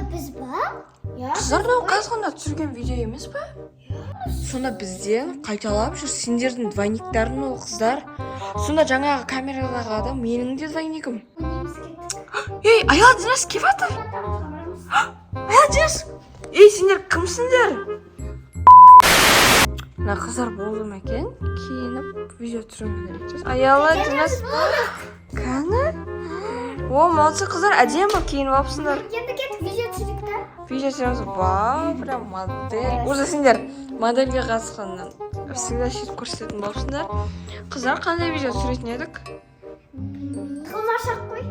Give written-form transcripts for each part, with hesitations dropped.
Біз ба? Иә. Қыздар, мынау қазір ғана түсірген видео емес па? Сонда бізден қайталап жүр, сендердің двойниктарың ол, қыздар. Сонда жаңағы камерадағы адам менің де двойнигім. Ойнаймыз, кеттік. Ей, Аяла, Динас келіп жатыр. Аяла, Динас, ей, сендер кімсіңдер? Мына қыздар болды ма екен? Киініп видео түсіруім керек. Аяла, Динас, кәні. О, молодцы, қыздар, әдемі болып киініп алыпсыңдар. Енді кеттік, видео түсірейік та. Видео түсіреміз. Вау, прям модель уже сендер. Модельге қатысқаннан всегда сөйтіп көрсететін болыпсыңдар. Қыздар, қандай видео түсіретін едік? Тығылмашақ қой.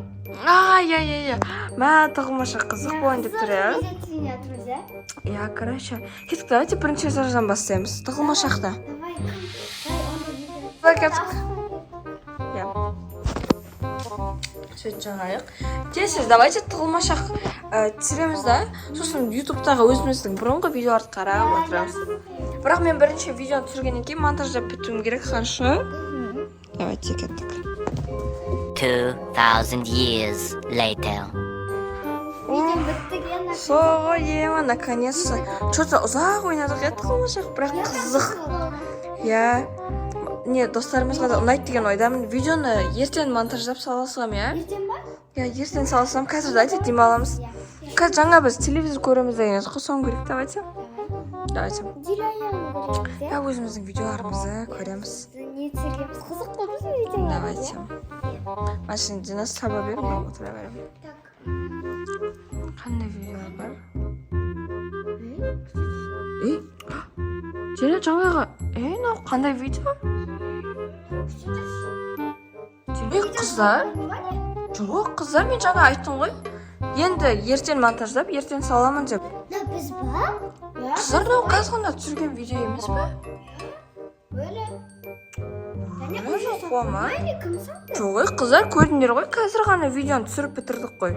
А, иә, иә, иә, мә, тығылмашақ қызық болайын деп тұр, иә. Видео түсірейін жатырмыз, иә. Иә, короче, кеттік, давайте бірінші этаждан бастаймыз тығылмашақты. Давай, кім? Давай, онда видео. Давай, кеттік. Иә, сөйтіп жағайық тез тез. Давайте тығылмашақ түсіреміз да, сосын Ютубтағы өзіміздің бұрынғы видеоларды қарап отырамыз. Бірақ мен бірінші видеоны түсіргеннен кейін монтаждап бітуім керек, хорошо? Давайте, кеттік. 2,000 years later. Видео бітті енді. Соғы ема, наконец-то. Че-то ұзақ ойнадық, иә, тығылмашақ, бірақ қызық, иә. Не, достарымызға да ұнайды деген ойдамын. Видеоны ертең монтаждап сала саламын, иә. Ертең ба? Иә, ертең сала саламын. Қазір давайте демаламыз. Қазір жаңа біз телевизор көреміз деген едік қой, соны көрейік, давайте, давайте. Дилаяны көреміз, иә? Иә, өзіміздің видеоларымызды көреміз. Не түсіргенбіз? Қызық қой біздің видеоларымыз. Давайте, машина, Динас, таба бер, мен отыра беремін. Так. Қандай видеолар бар? Ей, Желе, жаңағы, ей, мынау қандай видео? Ей, қыздар, жоқ, қыздар, мен жаңа айттым ғой, енді ертең монтаждап, ертең саламын деп. Мына біз ба? Иә. Қыздар, мынау қазір ғана түсірген видео емес па? Өлі. Және Өлі, уже қуама. Или кім салды? Жоқ, ей, қыздар, көрдіңдер ғой, қазір ғана видеоны түсіріп бітірдік қой.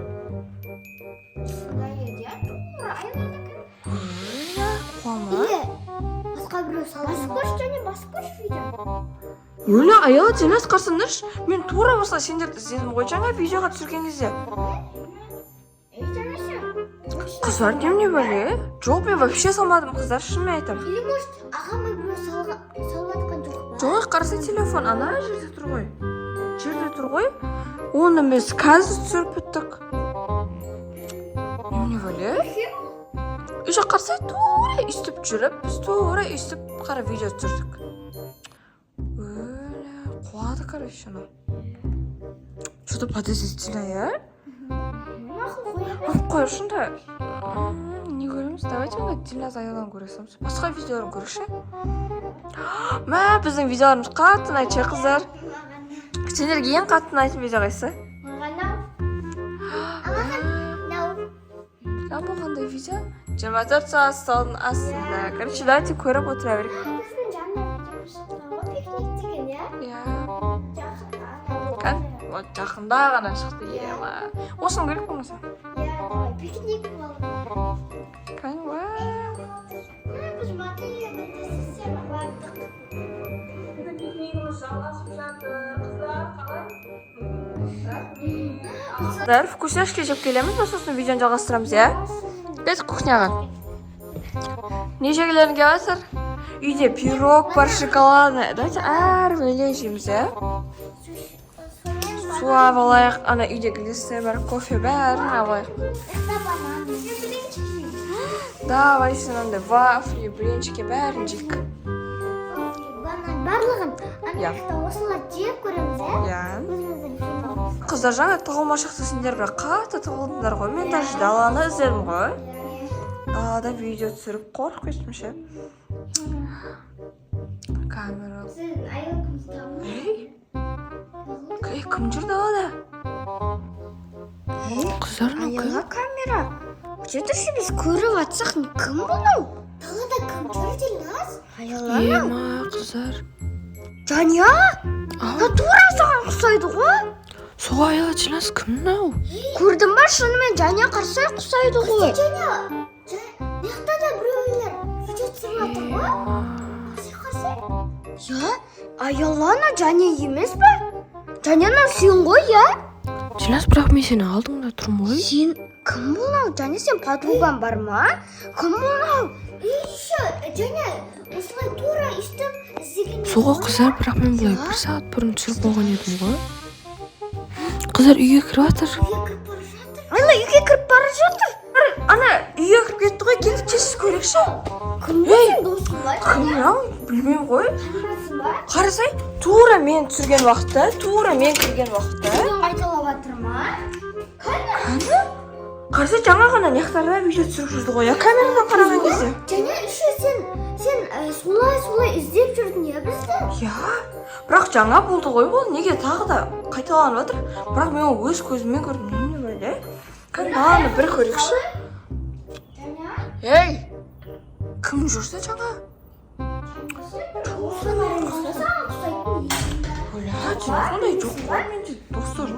Сондай еді, иә. Тура Аяладікі. Қуама. Или басқа біреу салды Басып ма? көрші және басып көрші видео. Өлі, Аяла, Динас, қарасаңдаршы, мен тура осылай сендерді іздедім ғой жаңа видеоға түсірген кезде. Ей, жаңа сен. Қыздар, немене бәле? Жоқ, мен вообще салмадым, қыздар, шынымен айтамын. Или, может, ағама біреу салып жатқан жоқ па? Жоқ, қараса, телефон ана жерде тұр ғой, жерде тұр ғой. Оны біз қазір түсіріп біттік. Немене бәле? Еще қарасай, тура өйстіп жүріп, біз тура өйстіп қара видео түсірдік. Өлі, қуады, короче, анау что-то подозрительно, иә. Мақұл, қоя бер. Алып қойшы да. Не көреміз? Давайте онда Дильназ, Аяланы көре саламыз, басқа видеоларын көрейікші. Мә, біздің видеоларымыз қатты ұнайды ше, қыздар. Маған. Сендерге ең қатты ұнайтын видео қайсысы? Маған мынау. А, бұл қандай видео? 24 сағат столдың астында. Короче, давайте көріп отыра берейік. Біздің жаңа видеомыз шыққан ғой, пикник деген, иә? Иә. Жақында анау. Кән, вот жақында ғана шықты ема. Осыны көрейік болмаса. Иә, давай, пикник болды. Кән, вау. Біз модельге бардық. Пикнигіміз жалғасып жатыр, қыздар, қалай? Қыздар, вкусняшки жеп келеміз ба, сосын видеоны жалғастырамыз, иә? Кеттік кухняға. Не жегілерің келіп жатыр? Үйде пирог бар, шоколадный. Давайте әрбір жейміз, иә. Су алып алайық, ана үйде глиссе бар, кофе, бәрін алып алайық. Это банан. Мен блинчик жеймін. Давай, сен андай вафли, блинчики, бәрін жейік. Банан, барлығын. Ана Иә. жақта осыларды жеп көреміз, иә? Иә. Өзіміздің киномыз. Қыздар, жаңа тығылмашақты сендер бірақ қатты тығылдыңдар ғой. Мен даже даланы іздедім ғой. Далада видео түсіріп қорқып кеттім ше. Камера. Сіздің аяғыңыз табылды. Ей, ей, кім жүр далада? Қыздар, мынау кім? Аяла, камера. Где тұршы, біз көріп жатсақ, кім мынау? Далада кім жүр, Дильназ? Аяла. Ема, қыздар. Жаня? Ау, Тура саған ұқсайды ғой. Соға, Аяла, Дильназ, кім мынау? Көрдің ба, шынымен Жаня, қарасай, ұқсайды ғой. Жаня, мына жақта да біреулер видео түсіріп жатыр ғой. Қарасай, қарасай. Иә, Аяла, ана Жаня емес па? Жаня, мынау сен ғой, иә? Дильназ, бірақ мен сенің алдыңда тұрмын ғой. Сен Кім бұл мынау? Және сен подругаң бар ма? Кім бұл мынау? И еще және осылай тура өйстіп іздеген. Сол ғой, қыздар, бірақ мен бұлай бір сағат бұрын түсіріп қойған едім ғой. Қыздар, үйге кіріп жатыр. Үйге кіріп бара жатыр. Ана үйге кіріп бара жатыр. Ана үйге кіріп кетті ғой, келіп тез көрейікші. Кім бұл, сенің досың ба? Кім мынау, білмеймін ғой. Танымайсың ба? Қарасай, тура мен түсірген уақытта, тура мен кірген уақытта. Үйден қайталап жатыр ма? Қаны, қарасай, жаңа ғана мына видео түсіріп жүрді ғой, иә, камерадан қараған кезде. Және еще сен солай солай іздеп жүрдің, иә, бізді. Иә, бірақ жаңа болды ғой бұл, неге тағы да қайталанып жатыр? Бірақ мен оны өз көзіммен көрдім. Немене, бәле? Кәдімгі баланы бір көрейікші. Ей, кім жүрді жаңа? Саған ұқсайтын. Бля, сондай жоқ қой менде достар.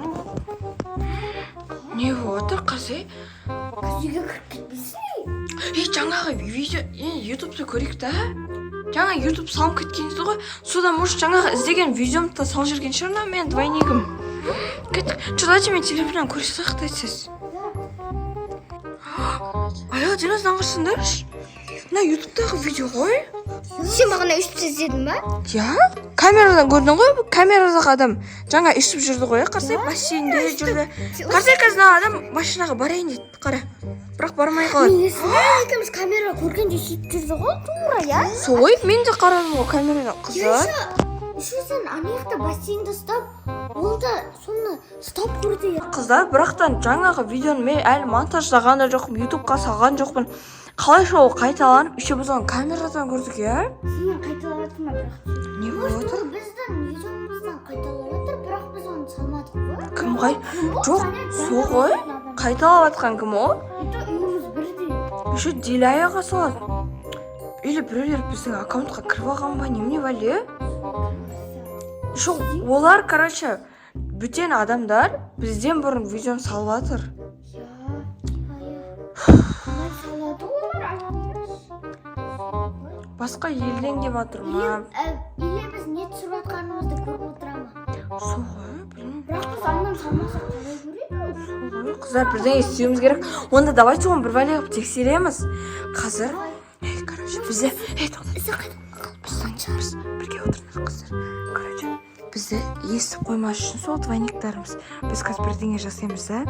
Не болып жатыр, қазір? Үйге кіріп кетпесін. Ей, жаңағы видео, ей, ютубты көрейік та. Жаңа ютуб салып кеткен еді ғой, содан, может, жаңағы іздеген видеомды да салып жіберген шығар мына менің двойнигім. Кеттік. Че, давайте мен телефоннан көре салайық та сіз. Ая, Диназ, мынаны қарасаңдаршы, мына ютубтағы видео ғой. Сен маған өйстіп іздедің ба? Иә, камерадан көрдің ғой, камерадағы адам жаңа өйстіп жүрді ғой, иә. Қарасай, бассейнде жүрді. Қарасай, қазір мына адам машинаға барайын дейді, қара, бірақ бармай қалады. Мен есімде, екеуміз камера көргенде сөйтіп жүрді ғой тура, иә. Сол ғой, мен де қарадым ғой камерадан, қыздар. Еще сен ана жақта бассейнді ұстап, ол да соны ұстап көрді, иә. Қыздар, бірақтан жаңағы видеоны мен әлі монтаждаған да жоқпын, ютубқа салған жоқпын. Қалайша ол қайталанып, еще біз оны камерадан көрдік, иә? Сен қайталап жатыр ма бірақ? Не болып жатыр? Ол біздің видеомыздан қайталап жатыр, бірақ біз оны салмадық қой. Кім қай Кім ол? Жоқ, Және сол жаңа ғой. көрген адам. Қайталап жатқан кім ол? И то үйіміз бірдей. Еще Диляяға салады. Или біреулер біздің аккаунтқа кіріп алған ба, немене, бәле? Еще олар, короче, бөтен адамдар бізден бұрын видеоны салып жатыр. Иә. Қалай салады олар, айтыңдаршы. Басқа елден келіп жатыр ма? Или біз не түсіріп жатқанымызды көріп отыра ма? Сол ғой, білмеймін. Бірақ біз андан салмасақ, қалай көреді ол? Сол ғой, қыздар, бірдеңе істеуіміз керек онда. Давайте оны бір бәле қылып тексереміз қазір. Ей, короче, бізде, ей, тоқта, біз бірге отырыңдар, қыздар. Короче, бізді естіп қоймас үшін сол двойниктарымыз, біз қазір бірдеңе жасаймыз да,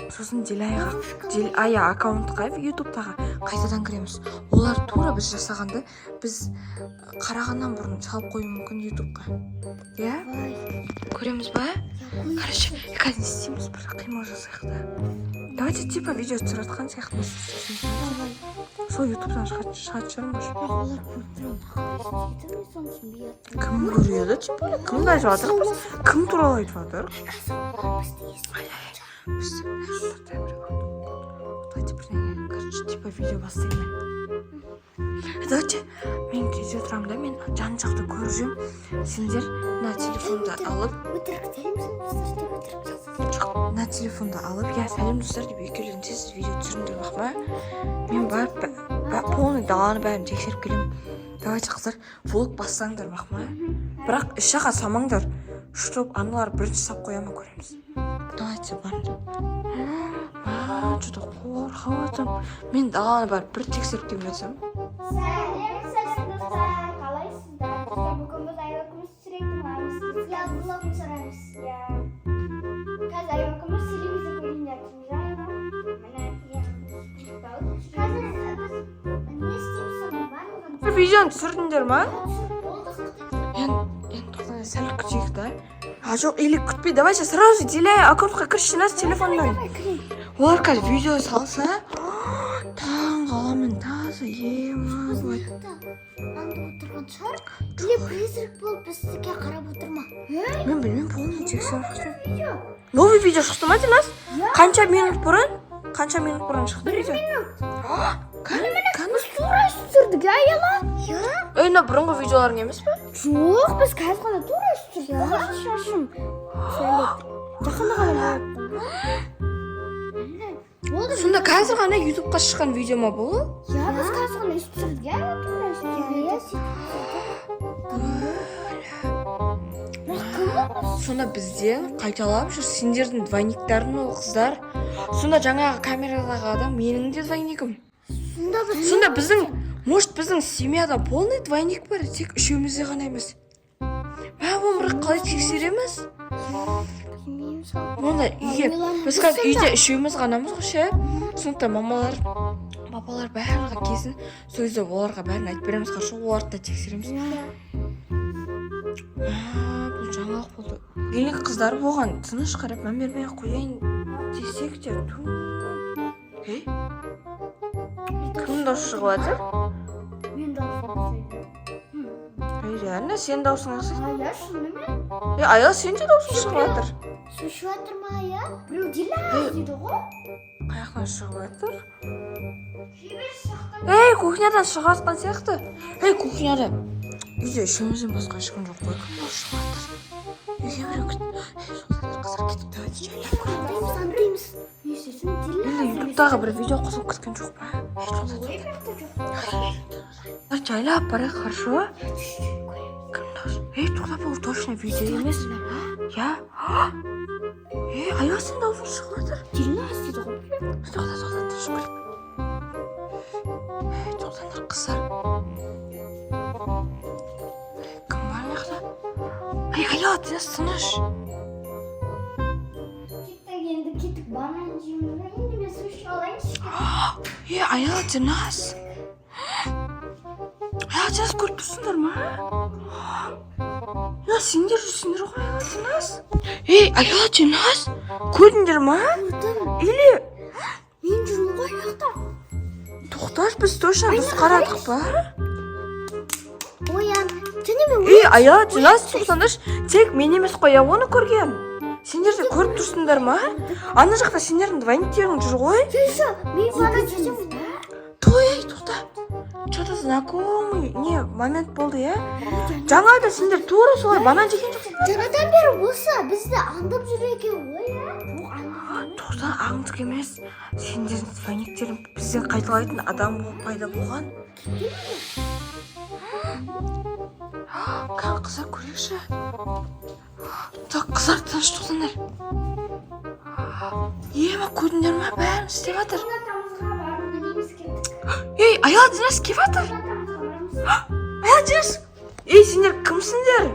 сосын Диляяға, Диляя аккаунтқа, ютубтағы қайтадан кіреміз. Олар тура біз жасағанды біз қарағаннан бұрын салып қоюы мүмкін ютубқа, иә. Көреміз ба? Короче, қазір не істейміз? Бір қимыл жасайық та. Давайте типа видео түсіріп жатқан сияқты істейміз. Сол ютубтан шығатын шығар, может. Бірақ олар көріп тұра ма, қалай істейді, мен соны түсінбей жатырмын. Кім көреді, тем более? Кімді айтып жатырмыз біз? Кім туралы айтып жатыр? Қазір олар бізді естіп. Біз давайте бірдеңе, короче, типа видео бастаймын мен. Давайте мен кезде тұрамын да, мен жан жақты көріп жүремін. Сендер мына телефонды алып Өтірік сәлем достар деп өтірік жазасың. Жоқ, мына телефонды алып, иә, сәлем достар деп екеулерің тез видео түсіріңдер бақ па. Мен барып полный даланы бәрін тексеріп келемін. Давайте, қыздар, влог бастаңдар бақ ма, бірақ еш жаққа салмаңдар, чтоб аналар бірінші салып қоя ма, көреміз. Давайте, барыңдар. Че то қорқып жатырмын мен, даланы барып бір тексеріп келмесем. Сәлем, сәлем, достар, қалайсыздар? Достар, бүгін біз Аяла екеуміз түсіретін боламыз. Иә, влог түсіреміз. Иә, қазір Аяла екеуміз телевизор көрейін деп жатырмыз, иә, Аяла? Міне, Иә. Қазір біз не істейміз, соның барлығын Видеоны түсірдіңдер ма? Түсіріп болдық. Енді тоқта, сәл күтейік та. А, жоқ, или күтпей, давайте сразу Диляя аккаунтқа кірші нас телефоннан. Олар қазір видео салса, таң қаламын таза, ема. Анда отырған шығар или призрак болып бізге қарап отыр ма? Мен білмеймін, полный тексеріп шықтым. Новый видео шықты ма, Динас? Қанша минут бұрын, қанша минут бұрын шықты видео? Кәні, кәні. Тура түсірдік, иә, Аяла? Иә. Ей, мына бұрынғы видеоларың емес пе? Жоқ, біз қазір ғана тура түсірдік. Шашым фиолет жақында ғана бояттым. Болды. Сонда қазір ғана ютубқа шыққан видео ма бұл? Иә, біз қазір ғана түсірдік, иә, тура. Иә, түсірдік. Сөйтіп. Сонда бізден қайталап жүр сендердің двойниктарың ол, қыздар. Сонда жаңағы камерадағы адам менің де двойнигім. Сонда біз Сонда біздің, может, біздің семьяда полный двойник бар, тек үшеумізде ғана емес. Мә, оны бірақ қалай тексереміз? Білмеймін сол. Оны үйге біз қазір үйде үшеуміз ғанамыз ғой ше. Сондықтан мамалар, папалар барлығы келсін, сол кезде оларға бәрін айтып береміз, хорошо? Оларды да тексереміз. Мә, бұл жаңалық болды. Или қыздар оған тыныш қарап, мән бермей ақ қояйын десек те, ту. Ей, кімнің дауысы шығып жатыр? Мен дауысым ұқсайды. Ей, реально сенің дауысың ұқсайды. А, иә, шынымен. Ей, Аяла, сенің де дауысың шығып жатыр. Су ішіп жатыр ма, иә? Біреу Дилназ дейді ғой. Қай жақтан шығып жатыр? Жібер жақтан. Ей, кухнядан шығып жатқан сияқты. Ей, кухняда. Үйде үшеумізден басқа ешкім жоқ қой. Кім дауыс шығып жатыр? Үйге біреу кірді. Ей, тоқтаңдар, қыздар, кеттік, давайте жайлап көрейік. Аңдаймыз, аңдаймыз. Не істейсің? Или Дилназ. ютубтағы бір видео қосылып кеткен жоқ па? Ей, тоқта, Ой, тоқта. бірақ та жоқ. Қыздар, жайлап барайық, хорошо? Кім дауыс? Ей, тоқта, бұл точно видео емес. Иә. Ей, Аяла, сенің дауысың шығып жатыр. Дилназ дейді ғой. Тоқта, тоқта, тыныш көрейік. Ей, тоқтаңдар, қыздар. Кім бар мына жақта? Ей, Аяла, тыныш, тыныш. Кеттік енді, кеттік, банан жеймін. Енді мен су ішіп алайыншы. Ей, Аяла, Динас. Аяла, Динас, көріп тұрсыңдар ма? Я, сендер жүрсіңдер ғой, Аяла, Динас. Ей, Аяла, Динас, көрдіңдер ма? Көрдім. Или Мен жүрмін ғой ана жақта. Тоқташы, біз точно дұрыс қарадық па? Оян. Және мен Ей, Аяла, Динас, тоқтаңдаршы. Тек мен емес қой, я оны көрген. Сендер де көріп тұрсыңдар ма? Ана жақта сендердің двойниктерің жүр ғой. Еще мен банан жесем. Той, ей, тоқта. Что-то знакомый, не, момент болды, иә? Жаңа да сендер тура солай банан жеген жоқсыңдар. Жаңадан бері осы бізді аңдып жүр екен ғой, иә? Жоқ, аңдып. Тоқта, аңдық емес. Сендердің двойниктерің бізден қайталайтын адам болып пайда болған. Кән, қыздар, көрейікші. Так, қыздар, тыныш, тоқтаңдар. Ема, көрдіңдер ма? Бәрін істеп жатыр. Комнатамызға барып дейміз, кеттік. Ей, Аяла, Динас келіп жатыр. Комнатамызға барамыз. Аяла, Динас. Ей, сендер кімсіңдер?